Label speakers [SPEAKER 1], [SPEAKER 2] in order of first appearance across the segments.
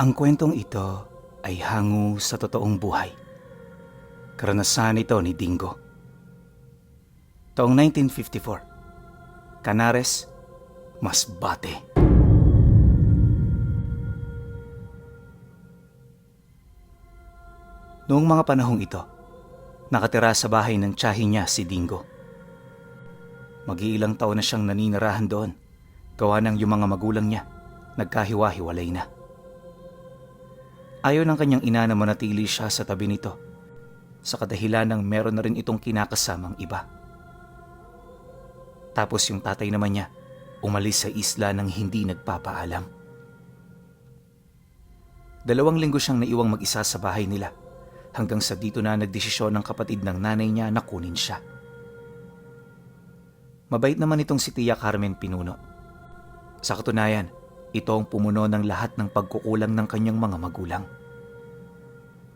[SPEAKER 1] Ang kwentong ito ay hango sa totoong buhay. Karanasan ito ni Dingo. Taong 1954, Canares, Masbate. Noong mga panahong ito, nakatira sa bahay ng tiyahin niya si Dingo. Mag-iilang taon na siyang naninirahan doon, gawa ng yung mga magulang niya nagkahiwa-hiwalay na. Ayaw ng kanyang ina na manatili siya sa tabi nito, sa kadahilan ng meron na rin itong kinakasamang iba. Tapos yung tatay naman niya, umalis sa isla nang hindi nagpapaalam. 2 linggo siyang naiwang mag-isa sa bahay nila, hanggang sa dito na nagdesisyon ng kapatid ng nanay niya na kunin siya. Mabait naman itong si Tia Carmen Pinuno. Sa katunayan, ito ang pumuno ng lahat ng pagkukulang ng kanyang mga magulang.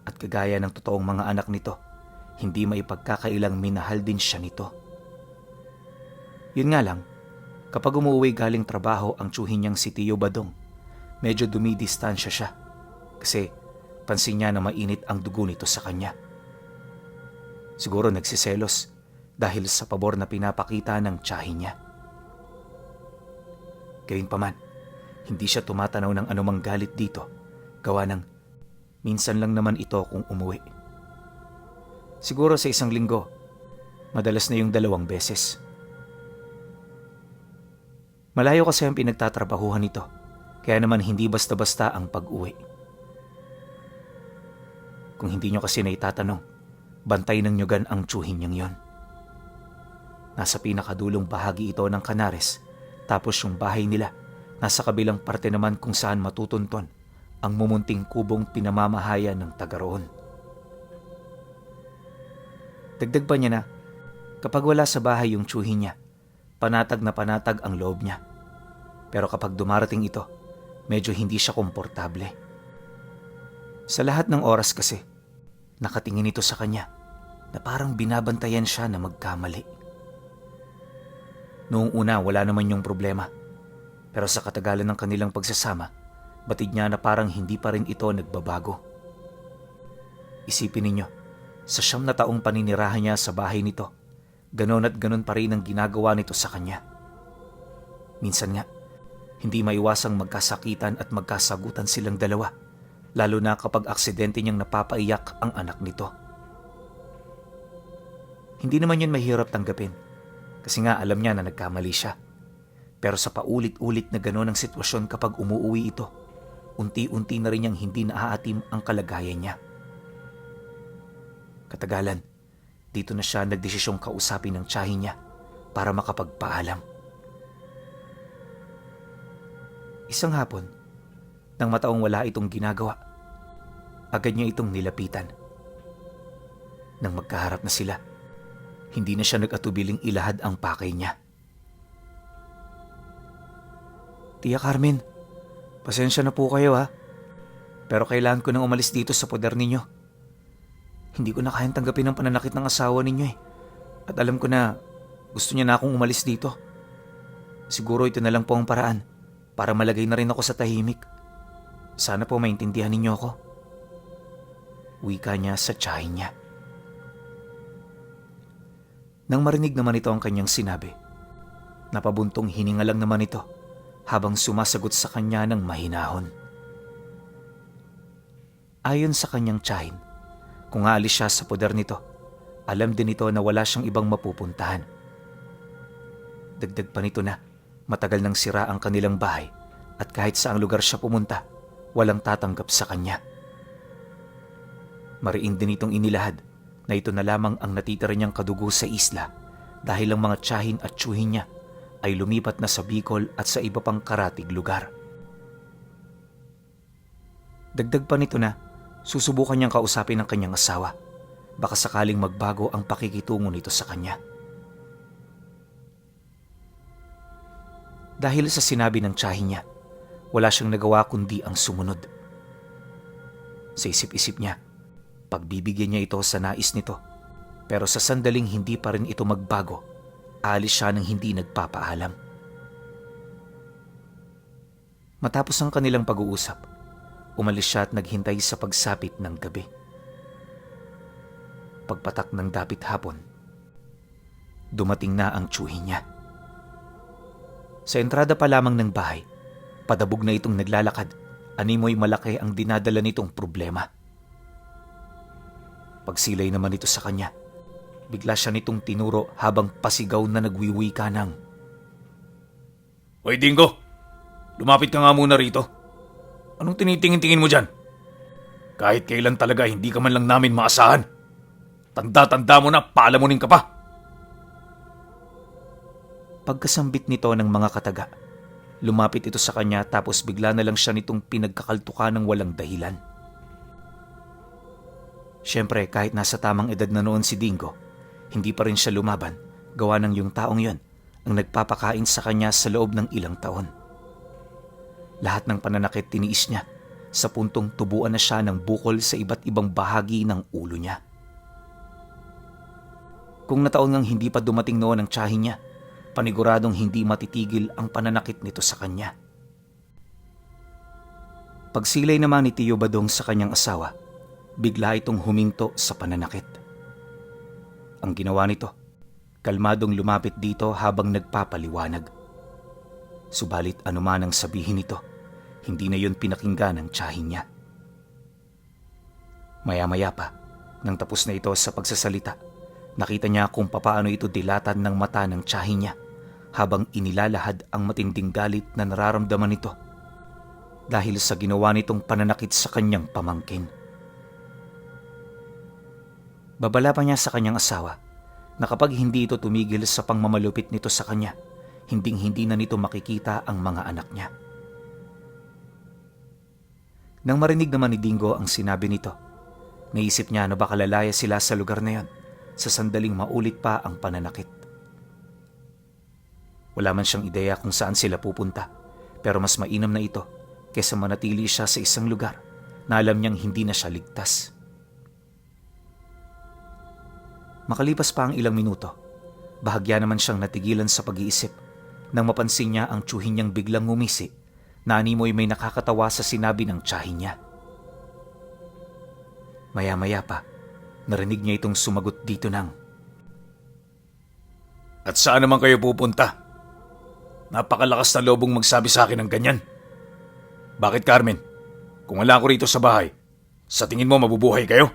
[SPEAKER 1] At kagaya ng totoong mga anak nito, hindi maipagkakailang minahal din siya nito. Yun nga lang, kapag umuwi galing trabaho ang tiyuhin niyang si Tio Badong, medyo dumidistansya siya kasi pansin niya na mainit ang dugo nito sa kanya. Siguro nagsiselos dahil sa pabor na pinapakita ng tiyahin niya. Gayunpaman, hindi siya tumatanaw ng anumang galit dito, gawa ng minsan lang naman ito kung umuwi. Siguro sa 1 linggo, madalas na yung 2 beses. Malayo kasi ang pinagtatrabahuhan nito, kaya naman hindi basta-basta ang pag-uwi. Kung hindi nyo kasi naitatanong, bantay ng nyugan ang tiyuhin niyang yon. Nasa pinakadulong bahagi ito ng Canares, tapos yung bahay nila nasa kabilang parte naman kung saan matutunton ang mumunting kubong pinamamahayan ng taga roon. Dagdag pa niya na kapag wala sa bahay yung tiyuhin niya, panatag na panatag ang loob niya. Pero kapag dumarating ito, medyo hindi siya komportable. Sa lahat ng oras kasi, nakatingin ito sa kanya na parang binabantayan siya na magkamali. Noong una wala naman yung problema. Pero sa katagalan ng kanilang pagsasama, batid niya na parang hindi pa rin ito nagbabago. Isipin ninyo, sa 9 na taong paninirahan niya sa bahay nito, ganon at ganon pa rin ang ginagawa nito sa kanya. Minsan nga, hindi maiwasang magkasakitan at magkasagutan silang dalawa, lalo na kapag aksidente niyang napapaiyak ang anak nito. Hindi naman yun mahirap tanggapin, kasi nga alam niya na nagkamali siya. Pero sa paulit-ulit na gano'n ang sitwasyon kapag umuwi ito, unti-unti na rin niyang hindi naaatim ang kalagayan niya. Katagalan, dito na siya nagdesisyong kausapin ng tiyahin niya para makapagpaalam. Isang hapon, nang mataong wala itong ginagawa, agad niya itong nilapitan. Nang magkaharap na sila, hindi na siya nag-atubiling ilahad ang pakay niya. Tia Carmen, pasensya na po kayo ha. Pero kailangan ko nang umalis dito sa poder ninyo. Hindi ko na kayang tanggapin ang pananakit ng asawa ninyo eh. At alam ko na gusto niya na akong umalis dito. Siguro ito na lang po ang paraan para malagay na rin ako sa tahimik. Sana po maintindihan ninyo ako. Wika niya sa tiyahin niya. Nang marinig naman ito ang kanyang sinabi, napabuntong hininga lang naman ito habang sumasagot sa kanya ng mahinahon. Ayon sa kanyang tiyahin, kung aalis siya sa poder nito, alam din ito na wala siyang ibang mapupuntahan. Dagdag pa nito na matagal nang sira ang kanilang bahay at kahit saang lugar siya pumunta, walang tatanggap sa kanya. Mariin din itong inilahad na ito na lamang ang natitira niyang kadugo sa isla dahil ang mga tiyahin at tiyuhin niya ay lumipat na sa Bicol at sa iba pang karatig lugar. Dagdag pa nito na susubukan niyang kausapin ang kanyang asawa. Baka sakaling magbago ang pakikitungo nito sa kanya. Dahil sa sinabi ng tiyahin niya, wala siyang nagawa kundi ang sumunod. Sa isip-isip niya, pagbibigyan niya ito sa nais nito. Pero sa sandaling hindi pa rin ito magbago, aalis siya nang hindi nagpapaalam. Matapos ang kanilang pag-uusap, Umalis siya at naghintay sa pagsapit ng gabi. Pagpatak ng dapit hapon, dumating na ang tiyuhin niya. Sa entrada pa lamang ng bahay, padabog na itong naglalakad. Animoy malaki ang dinadala nitong problema. Pagsilay naman ito sa kanya, bigla siya nitong tinuro habang pasigaw na nagwiwi ka ng, "Hoy Dingo, lumapit ka nga muna rito. Anong tinitingin-tingin mo dyan? Kahit kailan talaga hindi ka man lang namin maasahan. Tanda-tanda mo na, paalamunin ka pa." Pagkasambit nito ng mga kataga, lumapit ito sa kanya tapos bigla na lang siya nitong pinagkakaltukan ng walang dahilan. Siyempre, kahit nasa tamang edad na noon si Dingo, hindi pa rin siya lumaban, gawa ng yung taong yon ang nagpapakain sa kanya sa loob ng ilang taon. Lahat ng pananakit tiniis niya, sa puntong tubuan na siya ng bukol sa iba't ibang bahagi ng ulo niya. Kung nataon ngang hindi pa dumating noon ang tiyahin niya, paniguradong hindi matitigil ang pananakit nito sa kanya. Pagsilay naman ni Tiyo Badong sa kanyang asawa, bigla itong huminto sa pananakit. Ang ginawa nito, kalmadong lumapit dito habang nagpapaliwanag. Subalit anuman ang sabihin nito, hindi na yun pinakinggan ng tiyahin niya. Maya-maya pa, nang tapos na ito sa pagsasalita, nakita niya kung papaano ito dilatan ng mata ng tiyahin niya habang inilalahad ang matinding galit na nararamdaman nito dahil sa ginawa nitong pananakit sa kanyang pamangkin. Babala pa niya sa kanyang asawa na kapag hindi ito tumigil sa pangmamalupit nito sa kanya, hinding-hindi na nito makikita ang mga anak niya. Nang marinig naman ni Dingo ang sinabi nito, naisip niya na baka lalaya sila sa lugar na yon sa sandaling maulit pa ang pananakit. Wala man siyang ideya kung saan sila pupunta, pero mas mainam na ito kaysa manatili siya sa isang lugar na alam niyang hindi na siya ligtas. Makalipas pa ang ilang minuto, bahagya naman siyang natigilan sa pag-iisip nang mapansin niya ang tiyuhin niyang biglang ngumisi na animoy may nakakatawa sa sinabi ng tiyahin niya. Maya-maya pa, narinig niya itong sumagot dito ng, "At saan naman kayo pupunta? Napakalakas na lobong magsabi sa akin ng ganyan. Bakit, Carmen? Kung wala ako rito sa bahay, sa tingin mo mabubuhay kayo?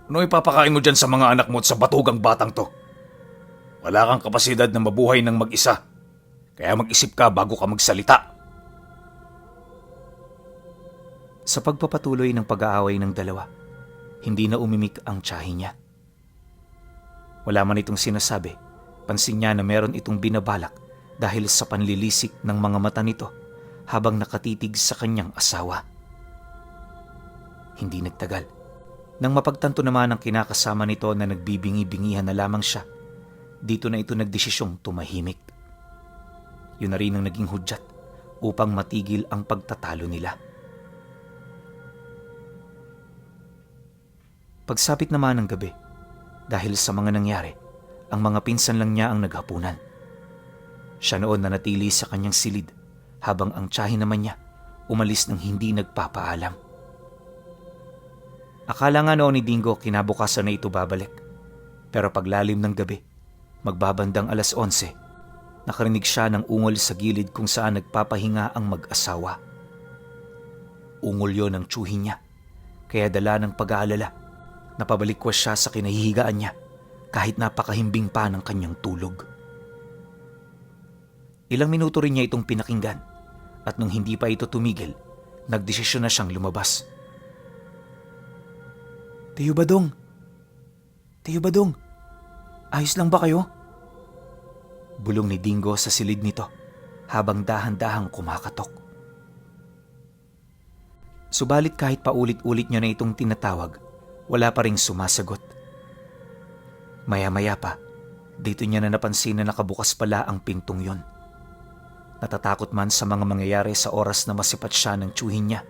[SPEAKER 1] Ano ipapakain mo dyan sa mga anak mo at sa batugang batang to? Wala kang kapasidad na mabuhay ng mag-isa, kaya mag-isip ka bago ka magsalita." Sa pagpapatuloy ng pag-aaway ng dalawa, hindi na umimik ang tiyahin niya. Wala man itong sinasabi, pansin niya na meron itong binabalak dahil sa panlilisik ng mga mata nito habang nakatitig sa kanyang asawa. Hindi nagtagal, nang mapagtanto naman ang kinakasama nito na nagbibingi-bingihan na lamang siya, dito na ito nagdesisyong tumahimik. Yun na rin ang naging hudyat upang matigil ang pagtatalo nila. Pagsapit naman ng gabi, dahil sa mga nangyari, ang mga pinsan lang niya ang naghapunan. Siya noon na natili sa kanyang silid habang ang tiyahin naman niya umalis nang hindi nagpapaalam. Akala nga noon ni Dingo kinabukasan na ito babalik, pero paglalim ng gabi, magbabandang 11:00, nakarinig siya ng ungol sa gilid kung saan nagpapahinga ang mag-asawa. Ungol yon ng tiyuhin niya, kaya dala ng pag-aalala, napabalikwas siya sa kinahihigaan niya kahit napakahimbing pa ng kanyang tulog. Ilang minuto rin niya itong pinakinggan at nung hindi pa ito tumigil, nagdesisyon na siyang lumabas. "Tiyo Badong! Tiyo Badong! Ayos lang ba kayo?" Bulong ni Dingo sa silid nito habang dahan-dahang kumakatok. Subalit kahit paulit-ulit niya na itong tinatawag, wala pa ring sumasagot. Maya-maya pa, dito niya na napansin na nakabukas pala ang pintong yon. Natatakot man sa mga mangyayari sa oras na masipat siya ng tiyuhin niya,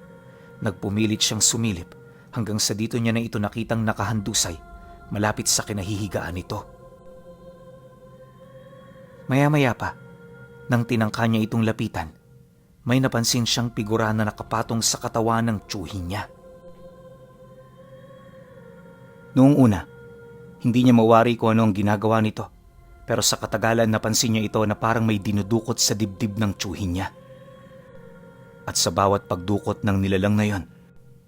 [SPEAKER 1] nagpumilit siyang sumilip hanggang sa dito niya na ito nakitang nakahandusay malapit sa kinahihigaan nito. Maya-maya pa, nang tinangka niya itong lapitan, may napansin siyang figura na nakapatong sa katawan ng tiyuhin niya. Noong una, hindi niya mawari kung ano ang ginagawa nito, pero sa katagalan napansin niya ito na parang may dinudukot sa dibdib ng tiyuhin niya. At sa bawat pagdukot ng nilalang na yon,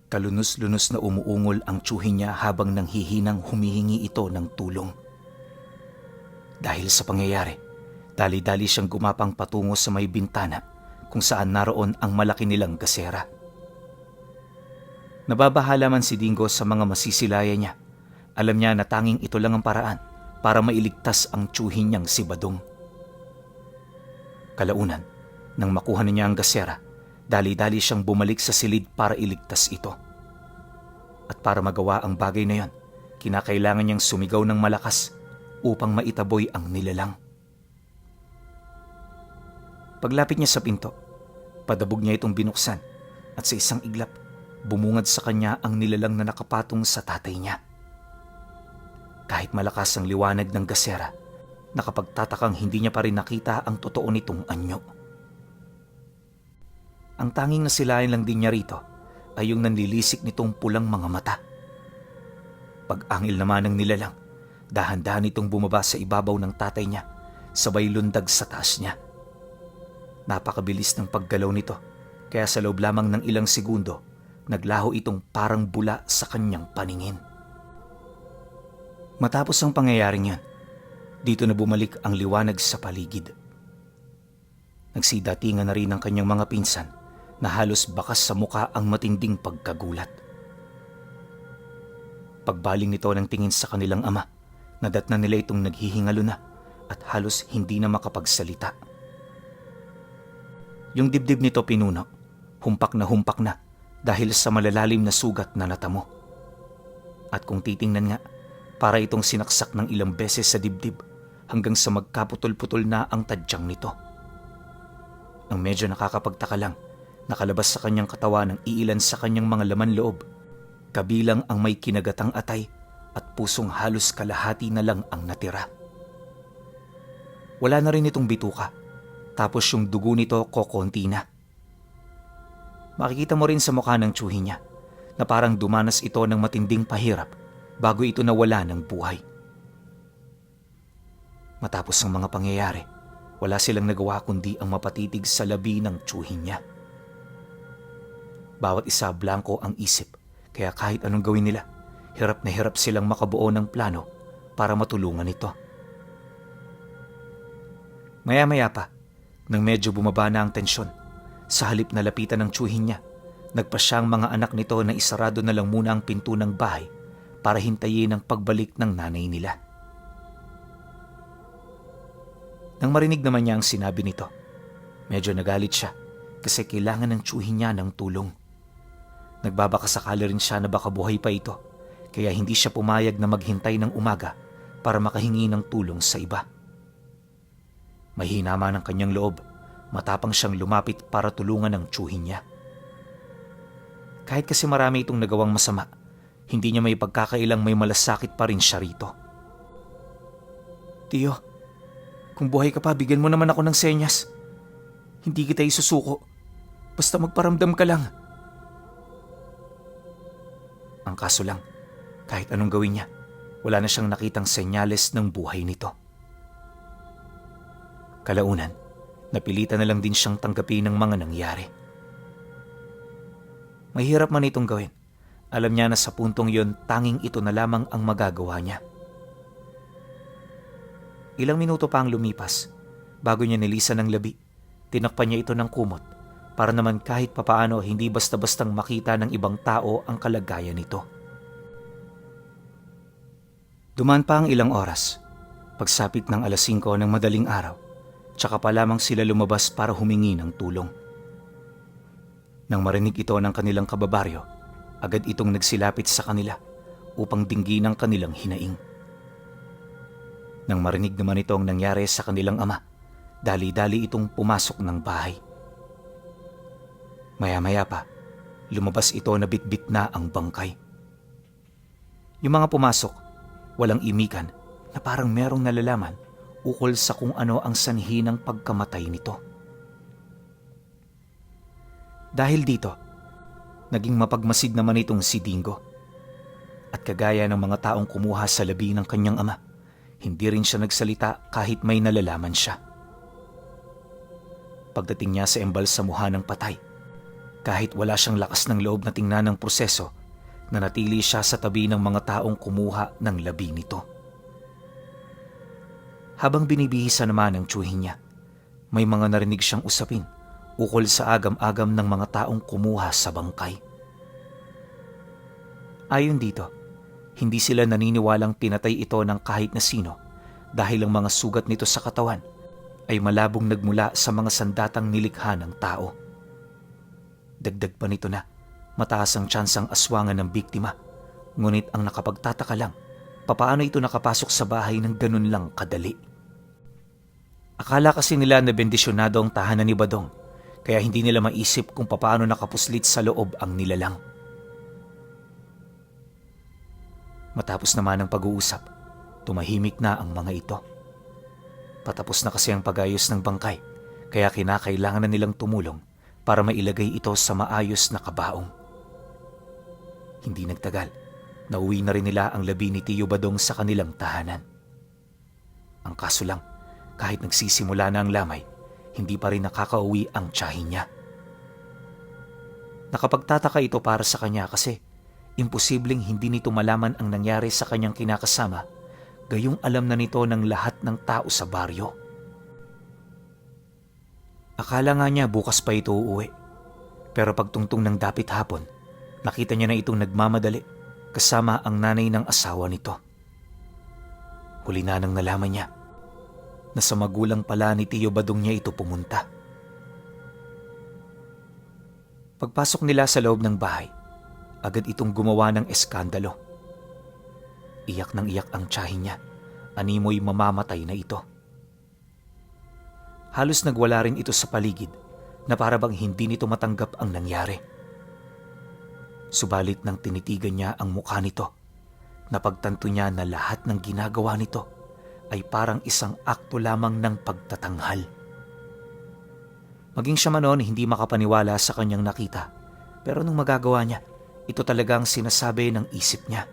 [SPEAKER 1] kalunos-lunos na umuungol ang tiyuhin niya habang nanghihinang humihingi ito ng tulong. Dahil sa pangyayari, dali-dali siyang gumapang patungo sa may bintana kung saan naroon ang malaki nilang gasera. Nababahala man si Dingo sa mga masisilaya niya. Alam niya na tanging ito lang ang paraan para mailigtas ang tiyuhin niyang si Badong. Kalaunan, nang makuha na niya ang gasera, dali-dali siyang bumalik sa silid para iligtas ito. At para magawa ang bagay na yon, kinakailangan niyang sumigaw ng malakas upang maitaboy ang nilalang. Paglapit niya sa pinto, padabog niya itong binuksan at sa isang iglap, bumungad sa kanya ang nilalang na nakapatong sa tatay niya. Kahit malakas ang liwanag ng gasera, nakapagtatakang hindi niya pa rin nakita ang totoo nitong anyo. Ang tanging nasilayan lang din niya rito ay yung nanlilisik nitong pulang mga mata. Pag-angil naman ng nilalang, dahan-dahan itong bumaba sa ibabaw ng tatay niya, sabay lundag sa taas niya. Napakabilis ng paggalaw nito, kaya sa loob lamang ng ilang segundo, naglaho itong parang bula sa kanyang paningin. Matapos ang pangyayaring yan, dito na bumalik ang liwanag sa paligid. Nagsidatingan na rin ang kanyang mga pinsan na halos bakas sa muka ang matinding pagkagulat. Pagbaling nito ng tingin sa kanilang ama, nadatnan nila itong naghihingalo na at halos hindi na makapagsalita. Yung dibdib nito pinuno, humpak na dahil sa malalalim na sugat na natamo. At kung titingnan nga, para itong sinaksak ng ilang beses sa dibdib hanggang sa magkaputol-putol na ang tadyang nito. Ang medyo nakakapagtaka lang, nakalabas sa kanyang katawan ng iilan sa kanyang mga laman loob, kabilang ang may kinagatang atay at pusong halos kalahati na lang ang natira. Wala na rin itong bituka, tapos yung dugo nito kokonti na. Makikita mo rin sa mukha ng tiyuhin niya na parang dumanas ito ng matinding pahirap bago ito nawala ng buhay. Matapos ang mga pangyayari, wala silang nagawa kundi ang mapatitig sa labi ng tiyuhin niya. Bawat isa blanko ang isip, kaya kahit anong gawin nila, hirap na hirap silang makabuo ng plano para matulungan ito. Maya-maya pa, nang medyo bumaba na ang tensyon, sa halip na lapitan ng tiyuhin niya, nagpa siyang mga anak nito na isarado na lang muna ang pinto ng bahay para hintayin ang pagbalik ng nanay nila. Nang marinig naman niya ang sinabi nito, medyo nagalit siya kasi kailangan ng tiyuhin niya ng tulong. Nagbabakasakali rin siya na baka buhay pa ito, kaya hindi siya pumayag na maghintay ng umaga para makahingi ng tulong sa iba. Mahina man ang kanyang loob, matapang siyang lumapit para tulungan ang tiyuhin niya. Kahit kasi marami itong nagawang masama, hindi niya may pagkakailang may malasakit pa rin siya rito. Tiyo, kung buhay ka pa, bigyan mo naman ako ng senyas. Hindi kita isusuko. Basta magparamdam ka lang. Ang kaso lang, kahit anong gawin niya, wala na siyang nakitang senyales ng buhay nito. Kalaunan, napilitan na lang din siyang tanggapin ng mga nangyari. Mahirap man itong gawin. Alam niya na sa puntong yon, tanging ito na lamang ang magagawa niya. Ilang minuto pa ang lumipas, bago niya nilisan ng labi, tinakpan niya ito ng kumot para naman kahit papaano hindi basta-bastang makita ng ibang tao ang kalagayan nito. Dumaan pa ang ilang oras, pagsapit ng 5:00 ng madaling araw, tsaka pa lamang sila lumabas para humingi ng tulong. Nang marinig ito ng kanilang kababaryo, agad itong nagsilapit sa kanila upang dinggin ang kanilang hinaing. Nang marinig naman ito ang nangyari sa kanilang ama, dali-dali itong pumasok ng bahay. Maya-maya pa, lumabas ito na bitbit na ang bangkay. Yung mga pumasok, walang imikan na parang merong nalalaman ukol sa kung ano ang sanhi ng pagkamatay nito. Dahil dito, naging mapagmasid naman itong si Dingo. At kagaya ng mga taong kumuha sa labi ng kanyang ama, hindi rin siya nagsalita kahit may nalalaman siya. Pagdating niya sa embalsamuhan ng patay, kahit wala siyang lakas ng loob na tingnan ng proseso, nanatili siya sa tabi ng mga taong kumuha ng labi nito. Habang binibihisa naman ang tsuhin niya, may mga narinig siyang usapin ukol sa agam-agam ng mga taong kumuha sa bangkay. Ayon dito, hindi sila naniniwalang pinatay ito ng kahit na sino dahil ang mga sugat nito sa katawan ay malabong nagmula sa mga sandatang nilikha ng tao. Dagdag pa nito na mataas ang tsansang aswangan ng biktima, ngunit ang nakapagtataka lang, papaano ito nakapasok sa bahay ng ganun lang kadali. Akala kasi nila na bendisyonado ang tahanan ni Badong, kaya hindi nila maisip kung papaano nakapuslit sa loob ang nilalang. Matapos naman ang pag-uusap, tumahimik na ang mga ito. Patapos na kasi ang pag-ayos ng bangkay, kaya kinakailangan na nilang tumulong para mailagay ito sa maayos na kabaong. Hindi nagtagal, nauwi na rin nila ang labi ni Tiyo Badong sa kanilang tahanan. Ang kaso lang, kahit nagsisimula na ang lamay, hindi pa rin nakakauwi ang tiyahin niya. Nakapagtataka ito para sa kanya kasi imposibleng hindi nito malaman ang nangyari sa kanyang kinakasama, gayong alam na nito ng lahat ng tao sa baryo. Akala nga niya bukas pa ito uuwi, pero pagtungtong ng dapit hapon, nakita niya na itong nagmamadali kasama ang nanay ng asawa nito. Huli na nang nalaman niya na sa magulang pala ni Tiyo Badong niya ito pumunta. Pagpasok nila sa loob ng bahay, agad itong gumawa ng eskandalo. Iyak nang iyak ang tiyahin niya, animoy mamamatay na ito. Halos nagwala rin ito sa paligid na para bang hindi nito matanggap ang nangyari. Subalit nang tinitigan niya ang mukha nito, napagtanto niya na lahat ng ginagawa nito ay parang isang akto lamang ng pagtatanghal. Maging siya man noon hindi makapaniwala sa kanyang nakita, pero nung magagawa niya, ito talagang sinasabi ng isip niya.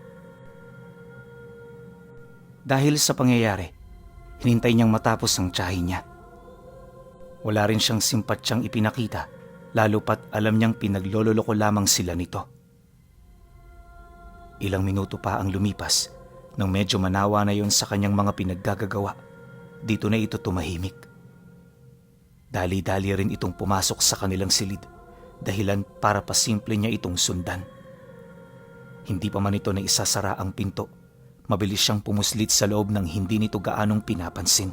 [SPEAKER 1] Dahil sa pangyayari, hinintay niyang matapos ang tiyahin niya. Wala rin siyang simpatyang ipinakita, lalo pat alam niyang pinaglololoko lamang sila nito. Ilang minuto pa ang lumipas nang medyo manawa na yon sa kanyang mga pinaggagawa. Dito na ito tumahimik. Dali-dali rin itong pumasok sa kanilang silid, dahilan para pasimple niya itong sundan. Hindi pa man ito na isasara ang pinto, mabilis siyang pumuslit sa loob ng hindi nito gaanong pinapansin.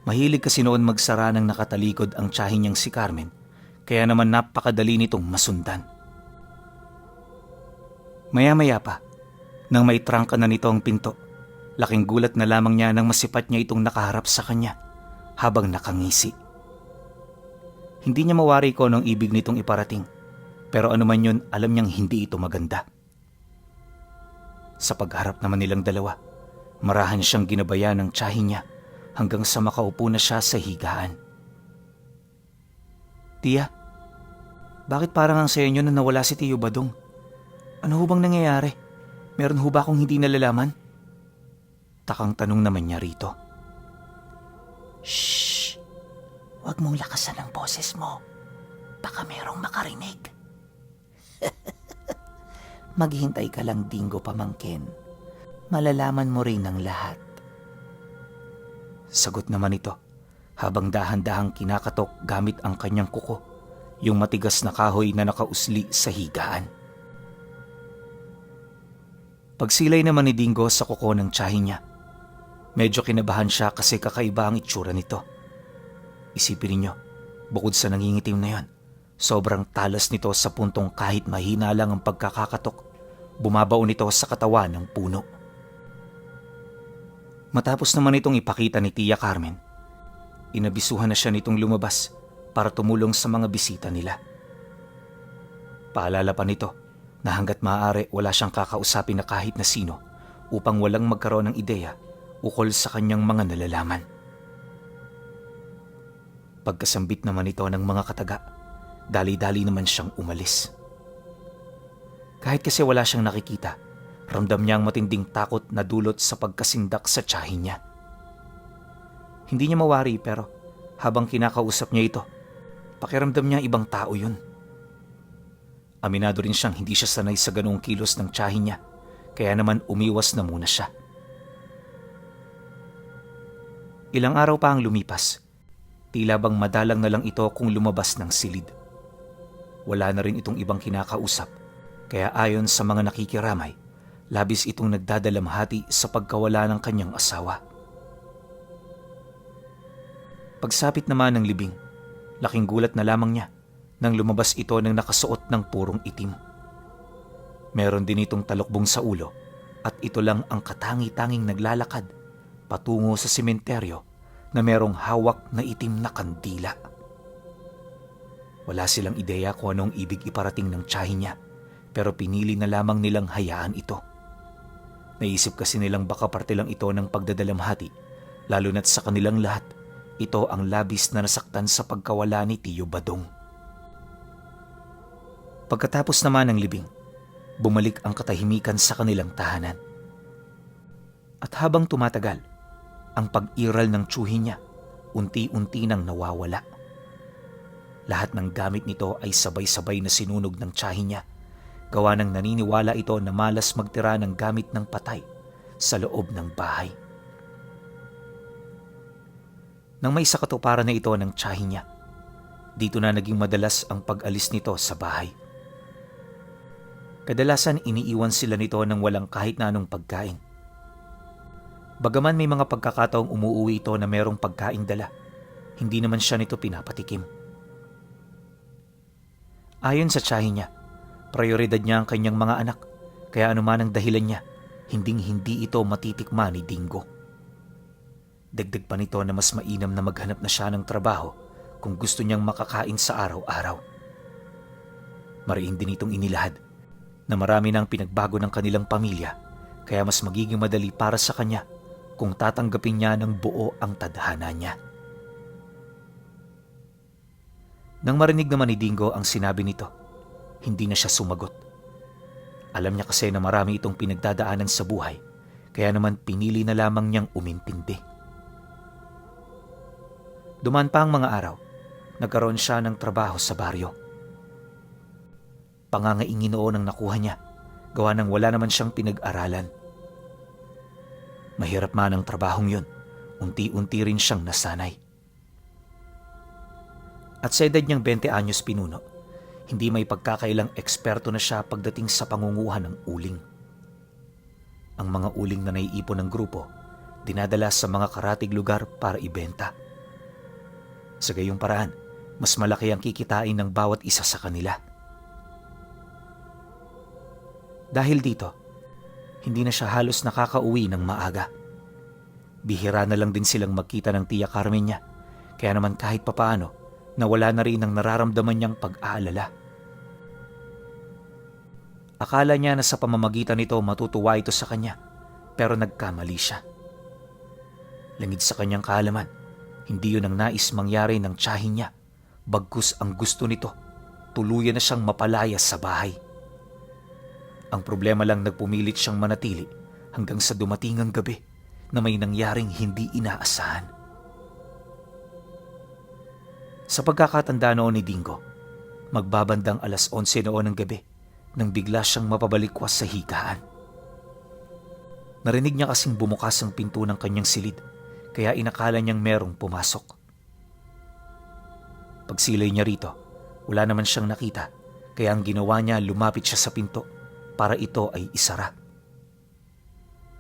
[SPEAKER 1] Mahilig kasi noon magsara ng nakatalikod ang tiyahin niyang si Carmen, kaya naman napakadali nitong masundan. Maya-maya pa, nang may trangka na nito ang pinto, laking gulat na lamang niya nang masipat niya itong nakaharap sa kanya habang nakangisi. Hindi niya mawari ko anong ibig nitong iparating, pero anuman yun, alam niyang hindi ito maganda. Sa pagharap naman nilang dalawa, marahan siyang ginabayan ng tiyahin niya hanggang sa makaupo na siya sa higaan. "Tiya, bakit parang ang saya niyo na nawala si Tiyo Badong? Ano ho bang nangyayari? Meron ho ba akong hindi nalalaman?" Takang tanong naman niya rito. "Shh! Huwag mong lakasan ang boses mo. Baka merong makarinig." "Maghintay ka lang, Dingo pamangkin. Malalaman mo rin ang lahat." Sagot naman ito habang dahan-dahang kinakatok gamit ang kanyang kuko yung matigas na kahoy na nakausli sa higaan. Pagsilay naman ni Dingo sa kuko ng tiyahin niya, medyo kinabahan siya kasi kakaiba ang itsura nito. Isipin ninyo, bukod sa nangingitim na yon, sobrang talas nito sa puntong kahit mahina lang ang pagkakakatok, bumabaon ito sa katawan ng puno. Matapos naman itong ipakita ni Tia Carmen, inabisuhan na siya nitong lumabas para tumulong sa mga bisita nila. Paalala pa nito na hanggat maaari wala siyang kakausapin na kahit na sino upang walang magkaroon ng ideya ukol sa kanyang mga nalalaman. Pagkasambit naman ito ng mga kataga, Dali-dali naman siyang umalis. Kahit kasi wala siyang nakikita, ramdam niya ang matinding takot na dulot sa pagkasindak sa tiyahin niya. Hindi niya mawari pero habang kinakausap niya ito, pakiramdam niya ibang tao yun. Aminado rin siyang hindi siya sanay sa ganung kilos ng tiyahin niya, kaya naman umiwas na muna siya. Ilang araw pa ang lumipas, tila bang madalang na lang ito kung lumabas ng silid. Wala na rin itong ibang kinakausap, kaya ayon sa mga nakikiramay, labis itong nagdadalamhati sa pagkawala ng kanyang asawa. Pagsapit naman ng libing, laking gulat na lamang niya nang lumabas ito ng nakasuot ng purong itim. Meron din itong talukbong sa ulo at ito lang ang katangi-tanging naglalakad patungo sa sementeryo na merong hawak na itim na kandila. Wala silang ideya kung anong ibig iparating ng tiyahin niya, pero pinili na lamang nilang hayaan ito. Naisip kasi nilang baka parte lang ito ng pagdadalamhati, lalo na't sa kanilang lahat, ito ang labis na nasaktan sa pagkawala ni Tiyo Badong. Pagkatapos naman ng libing, bumalik ang katahimikan sa kanilang tahanan. At habang tumatagal, ang pag-iral ng tiyuhin niya, unti-unti nang nawawala. Lahat ng gamit nito ay sabay-sabay na sinunog ng tiyahin niya, gawa ng naniniwala ito na malas magtira ng gamit ng patay sa loob ng bahay. Nang may sa katuparan na ito ng tiyahin niya, dito na naging madalas ang pag-alis nito sa bahay. Kadalasan iniiwan sila nito ng walang kahit na anong pagkain. Bagaman may mga pagkakataong umuuwi ito na merong pagkaing dala, hindi naman siya nito pinapatikim. Ayon sa tiyahin niya, prioridad niya ang kanyang mga anak, kaya anuman ang dahilan niya, hinding-hindi ito matitikman ni Dingo. Dagdag pa nito na mas mainam na maghanap na siya ng trabaho kung gusto niyang makakain sa araw-araw. Mariin din itong inilahad na marami nang pinagbago ng kanilang pamilya, kaya mas magiging madali para sa kanya kung tatanggapin niya ng buo ang tadhana niya. Nang marinig naman ni Dingo ang sinabi nito, hindi na siya sumagot. Alam niya kasi na marami itong pinagdadaanan sa buhay, kaya naman pinili na lamang niyang umintindi. Dumaan pa ang mga araw, nagkaroon siya ng trabaho sa baryo. Pangangaingin noon ang nakuha niya, gawa ng wala naman siyang pinag-aralan. Mahirap man ang trabahong yun, unti-unti rin siyang nasanay. At sa edad niyang 20 anyos pinuno, hindi may pagkakailang eksperto na siya pagdating sa pangunguha ng uling. Ang mga uling na naiipon ng grupo, dinadala sa mga karatig lugar para ibenta. Sa gayong paraan, mas malaki ang kikitain ng bawat isa sa kanila. Dahil dito, hindi na siya halos nakakauwi ng maaga. Bihira na lang din silang magkita ng Tia Carmen niya, kaya naman kahit papaano, nawala na rin ang nararamdaman niyang pag-aalala. Akala niya na sa pamamagitan nito matutuwa ito sa kanya, pero nagkamali siya. Langid sa kanyang kaalaman, hindi yun ang nais mangyari ng tiyahin niya, bagkus ang gusto nito, tuluyan na siyang mapalaya sa bahay. Ang problema lang nagpumilit siyang manatili hanggang sa dumating ang gabi na may nangyaring hindi inaasahan. Sa pagkakatanda noon ni Dingo, magbabandang 11:00 noon ng gabi nang bigla siyang mapabalikwas sa higaan. Narinig niya kasing bumukas ang pinto ng kanyang silid, kaya inakala niyang merong pumasok. Pagsilay niya rito, wala naman siyang nakita, kaya ang ginawa niya lumapit siya sa pinto para ito ay isara.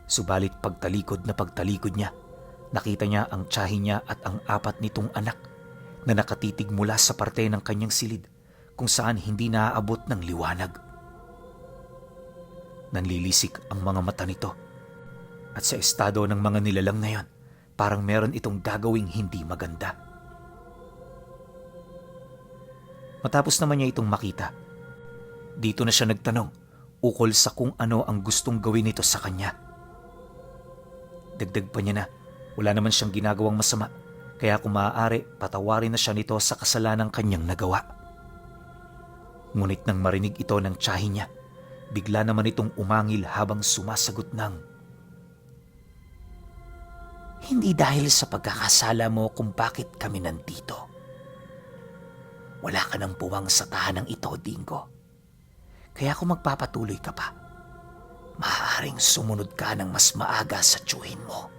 [SPEAKER 1] Subalit pagtalikod niya, nakita niya ang tiyahin niya at ang 4 nitong anak na nakatitig mula sa parte ng kanyang silid kung saan hindi naaabot ng liwanag. Nanlilisik ang mga mata nito at sa estado ng mga nilalang na yon, parang meron itong gagawing hindi maganda. Matapos naman niya itong makita, dito na siya nagtanong ukol sa kung ano ang gustong gawin nito sa kanya. Dagdag pa niya na wala naman siyang ginagawang masama, kaya kung maaari patawarin na siya nito sa kasalanang kanyang nagawa. Ngunit nang marinig ito ng tiyahin niya, bigla naman itong umangil habang sumasagot ng, "Hindi dahil sa pagkakasala mo kung bakit kami nandito. Wala ka nang puwang sa tahanang ito, Dingo. Kaya kung magpapatuloy ka pa, maaaring sumunod ka ng mas maaga sa tiyuhin mo.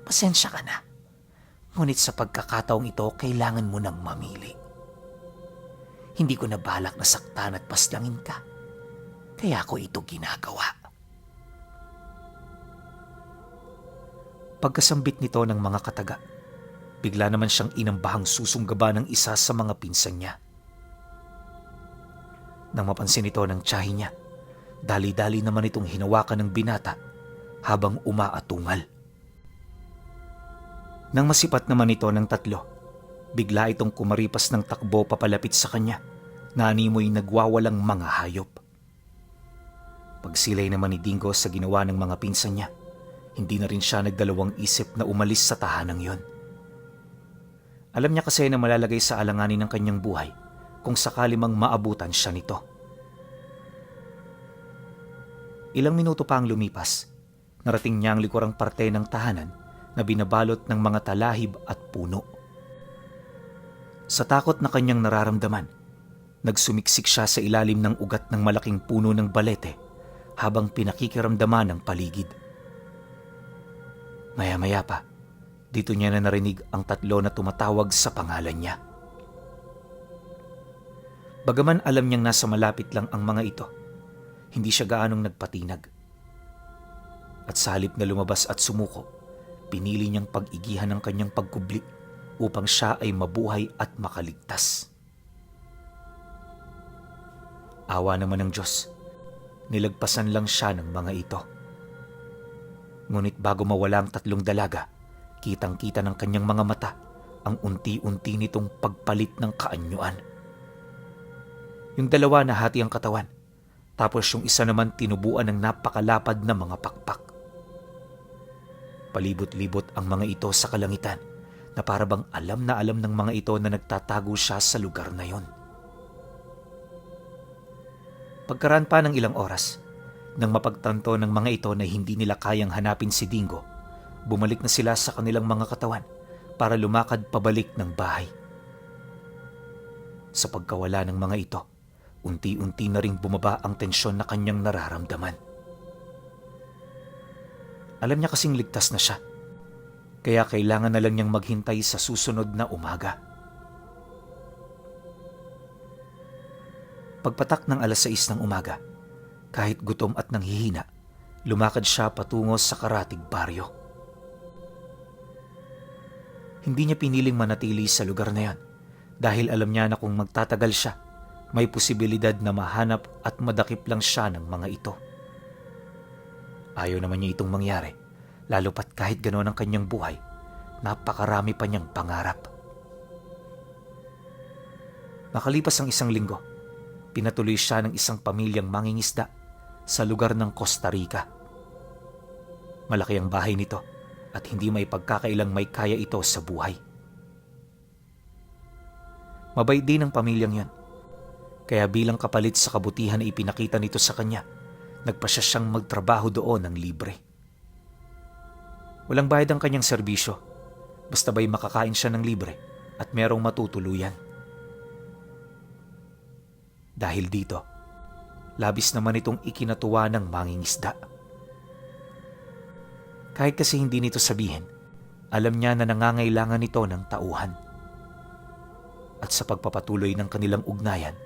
[SPEAKER 1] Pasensya ka na. Ngunit sa pagkakataong ito, kailangan mo nang mamili. Hindi ko na balak na saktan at paslangin ka. Kaya ko ito ginagawa." Pagkasambit nito ng mga kataga, bigla naman siyang inambahang susunggaba ng isa sa mga pinsan niya. Nang mapansin ito ng tiyahin niya, dali-dali naman itong hinawakan ng binata habang umaatungal. Nang masipat naman ito ng tatlo, bigla itong kumaripas ng takbo papalapit sa kanya na animoy nagwawalang mga hayop. Pagsilay naman ni Dingo sa ginawa ng mga pinsan niya, hindi na rin siya nagdalawang isip na umalis sa tahanang yon. Alam niya kasi na malalagay sa alanganin ng kanyang buhay kung sakali mang maabutan siya nito. Ilang minuto pa ang lumipas, narating niya ang likurang parte ng tahanan na binabalot ng mga talahib at puno. Sa takot na kanyang nararamdaman, nagsumiksik siya sa ilalim ng ugat ng malaking puno ng balete habang pinakikiramdaman ang paligid. Maya-maya pa, dito niya na narinig ang tatlo na tumatawag sa pangalan niya. Bagaman alam niyang nasa malapit lang ang mga ito, hindi siya gaanong nagpatinag. At sa halip na lumabas at sumuko, pinili niyang pag-igihan ng kanyang pagkubli upang siya ay mabuhay at makaligtas. Awa naman ng Diyos, nilagpasan lang siya ng mga ito. Ngunit bago mawala ang tatlong dalaga, kitang-kita ng kanyang mga mata ang unti-unti nitong pagpalit ng kaanyuan. Yung dalawa nahati ang katawan, tapos yung isa naman tinubuan ng napakalapad na mga pakpak. Palibot-libot ang mga ito sa kalangitan na para bang alam na alam ng mga ito na nagtatago siya sa lugar na yon. Pagkaraan pa ng ilang oras, nang mapagtanto ng mga ito na hindi nila kayang hanapin si Dingo, bumalik na sila sa kanilang mga katawan para lumakad pabalik ng bahay. Sa pagkawala ng mga ito, unti-unti na ring bumaba ang tensyon na kanyang nararamdaman. Alam niya kasing ligtas na siya, kaya kailangan na lang niyang maghintay sa susunod na umaga. Pagpatak ng 6:00 ng umaga, kahit gutom at nanghihina, lumakad siya patungo sa karatig baryo. Hindi niya piniling manatili sa lugar na yan dahil alam niya na kung magtatagal siya, may posibilidad na mahanap at madakip lang siya ng mga ito. Ayaw naman niya itong mangyari, lalo pat kahit gano'n ang kanyang buhay, napakarami pa niyang pangarap. Makalipas ang 1 linggo, pinatuloy siya ng isang pamilyang mangingisda sa lugar ng Costa Rica. Malaki ang bahay nito at hindi may pagkakailang may kaya ito sa buhay. Mabait din ang pamilyang yan, kaya bilang kapalit sa kabutihan na ipinakita nito sa kanya, nagpasya siyang magtrabaho doon ng libre. Walang bayad ang kanyang serbisyo, basta ba'y makakain siya ng libre at merong matutuluyan. Dahil dito, labis naman itong ikinatuwa ng mangingisda. Kahit kasi hindi nito sabihin, alam niya na nangangailangan ito ng tauhan. At sa pagpapatuloy ng kanilang ugnayan,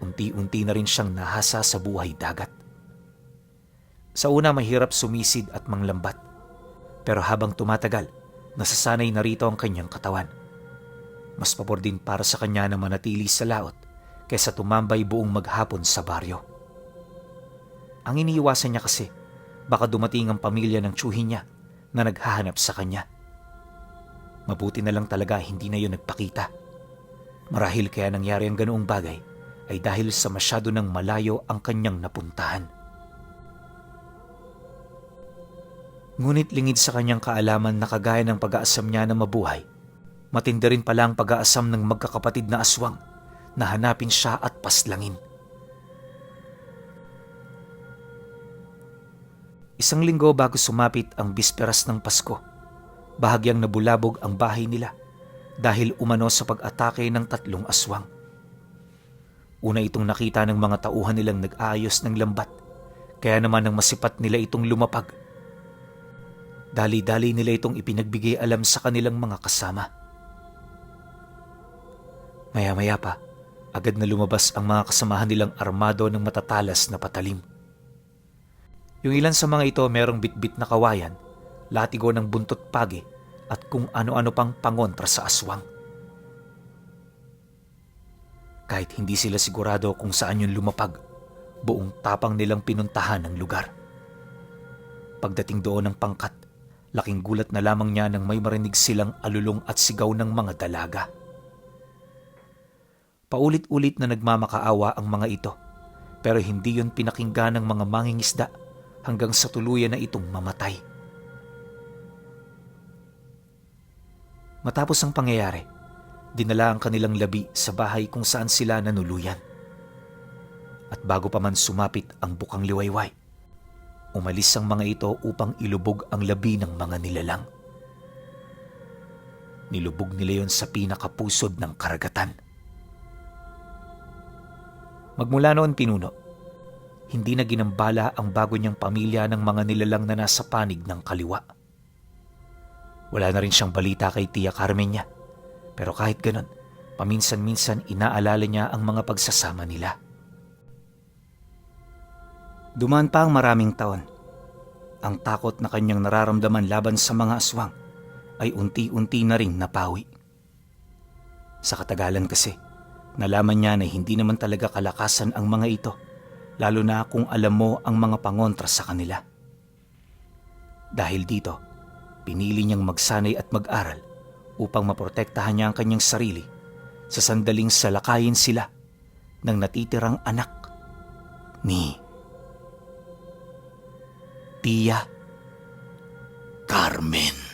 [SPEAKER 1] unti-unti na rin siyang nahasa sa buhay dagat. Sa una mahirap sumisid at manglambat, pero habang tumatagal, nasasanay na rito ang kanyang katawan. Mas pabor din para sa kanya na manatili sa laot kaysa tumambay buong maghapon sa baryo. Ang iniiwasan niya kasi, baka dumating ang pamilya ng tiyuhin niya na naghahanap sa kanya. Mabuti na lang talaga hindi na yun nagpakita. Marahil kaya nangyari ang ganoong bagay ay dahil sa masyado ng malayo ang kanyang napuntahan. Ngunit lingid sa kanyang kaalaman na kagaya ng pag-aasam niya na mabuhay, matindi rin pala ang pag-aasam ng magkakapatid na aswang na hanapin siya at paslangin. Isang linggo bago sumapit ang bisperas ng Pasko, bahagyang nabulabog ang bahay nila dahil umano sa pag-atake ng 3 aswang. Una itong nakita ng mga tauhan nilang nag-aayos ng lambat, kaya naman nang masipat nila itong lumapag. Dali-dali nila itong ipinagbigay alam sa kanilang mga kasama. Maya-maya pa, agad na lumabas ang mga kasamahan nilang armado ng matatalas na patalim. Yung ilan sa mga ito merong bitbit na kawayan, latigo ng buntot pagi at kung ano-ano pang pangontra sa aswang. Kahit hindi sila sigurado kung saan yun lumapag, buong tapang nilang pinuntahan ang lugar. Pagdating doon ng pangkat, laking gulat na lamang niya nang may marinig silang alulong at sigaw ng mga dalaga. Paulit-ulit na nagmamakaawa ang mga ito, pero hindi yun pinakinggan ng mga mangingisda hanggang sa tuluyan na itong mamatay. Matapos ang pangyayari, dinala ang kanilang labi sa bahay kung saan sila nanuluyan. At bago pa man sumapit ang bukang liwayway, umalis ang mga ito upang ilubog ang labi ng mga nilalang. Nilubog nila yon sa pinakapusod ng karagatan. Magmula noon, Pinuno, hindi na ginambala ang bago niyang pamilya ng mga nilalang na nasa panig ng kaliwa. Wala na rin siyang balita kay Tia Carmen niya, pero kahit ganon, paminsan-minsan inaalala niya ang mga pagsasama nila. Dumaan pa ang maraming taon. Ang takot na kanyang nararamdaman laban sa mga aswang ay unti-unti na ring napawi. Sa katagalan kasi, nalaman niya na hindi naman talaga kalakasan ang mga ito, lalo na kung alam mo ang mga pangontra sa kanila. Dahil dito, pinili niyang magsanay at mag-aral upang maprotektahan niya ang kanyang sarili sa sandaling salakayin sila ng natitirang anak ni Tia Carmen.